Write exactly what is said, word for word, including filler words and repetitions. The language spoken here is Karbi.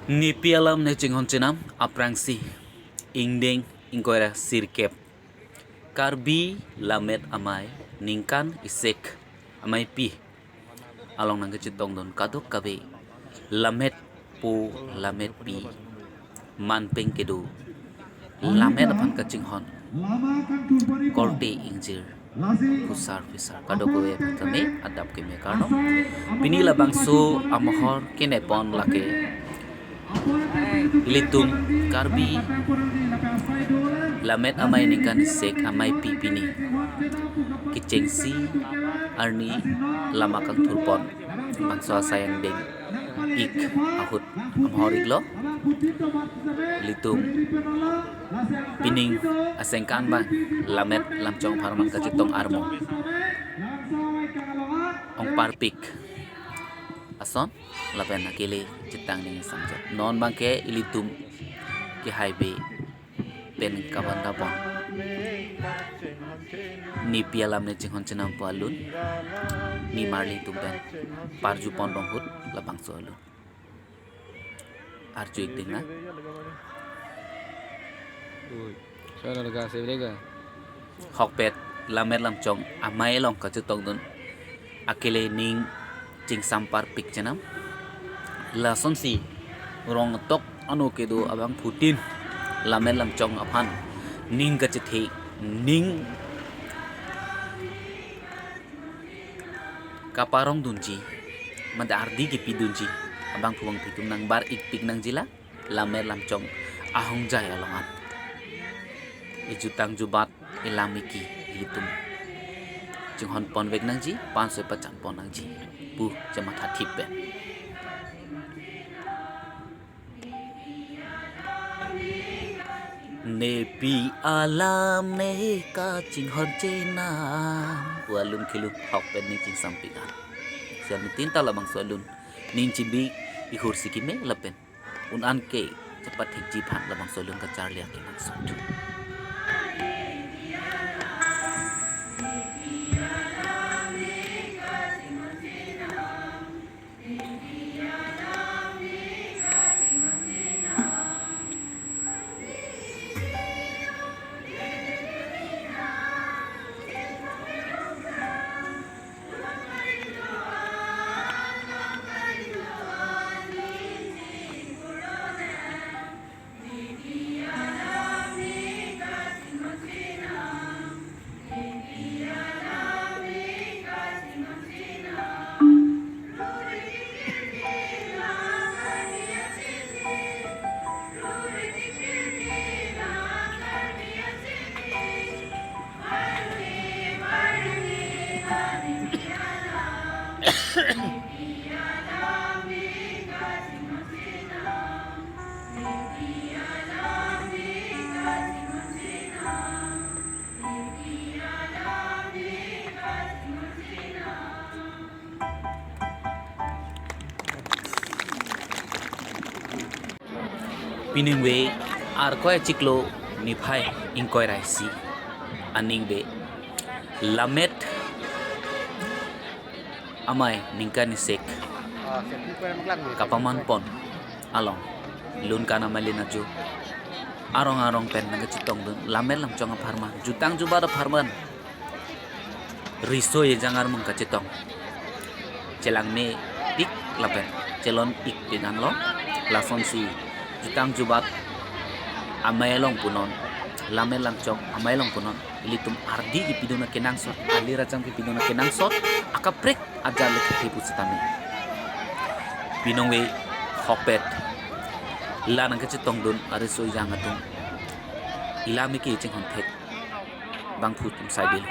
Nepi alam ne chinghon chenam aphrangsi ingdeng ingkoi ra sirkep Karbi Lammet Amei ningkan isek ameipi along nangkachetongdun kadokave lammet po lammet pi manpeng kedo lammet aphan kachinghon korte ingjir phusar phisar kadokave aphan keme adap keme kardom. Pini labangso amohor kenepon lake ilitum Karbi Lammet Amei ningkan isek ameipi pini kechengsi arni lama kangthurpon bangso asai angdeng ik ahut amohor iklo. Ilitum pining asengkan abang lammet lamchong apharman kachetong armo ongparpik ason lapen akele chetang ning samjat. Non abangke ilitum ke highway pen kabandapon nepi alam ne chinghon chenampo alun, nimarli atum pen parjupon bom ahut labangso alun. Arju ik ding na. Ui, sana lega, se lega. Hokpet lammet lamchong amei along kachetongdun akele ning chingsamparpik chenam. Lasonsi rong tok ano kedo abangphutin lammet lamchong aphan ning kachethe, ning kaparongdunji, mate ardi kepidunji abangphu bangphi atum nangbar ikpik nangji la lammet lamchong ahongjai along an. Ejutang jubat, elam eki ilitum chinghon ponvek nangji, pansoi pachan pon nangji pu chematha thip pen. Nepi alam ne kachinghon chenam pu alun kelun hokpet ning chingsampik an. Sian metin ta labangso alun ning chibi ihur si keme lapen un an ke chepathikji aphan labangso alun kacharli akenangsot. Pining ve Arkoi achiklo niphai ingkoi ra isi aning ve Lammet Amei ningkan isek kapaman pon along lun kan amei lin aju arong arong pen nangkachetongdun lammet lamchong apharman, jutang jubat apharman riso ejang armung kachetong chelang me tik lapen chelon ik pinan lo. Lasonsi jutang jubat amei along punon, lammet lamchong amei along punon, ilitum ardi kepidun akenangsot, ali rajang kepidun akenangsot akaprek ajar le kephi pusitame. Pining ve hokpet la nangkachetongdun ariso ejang atum, ila miki chinghon thek bangphu atum sai bil.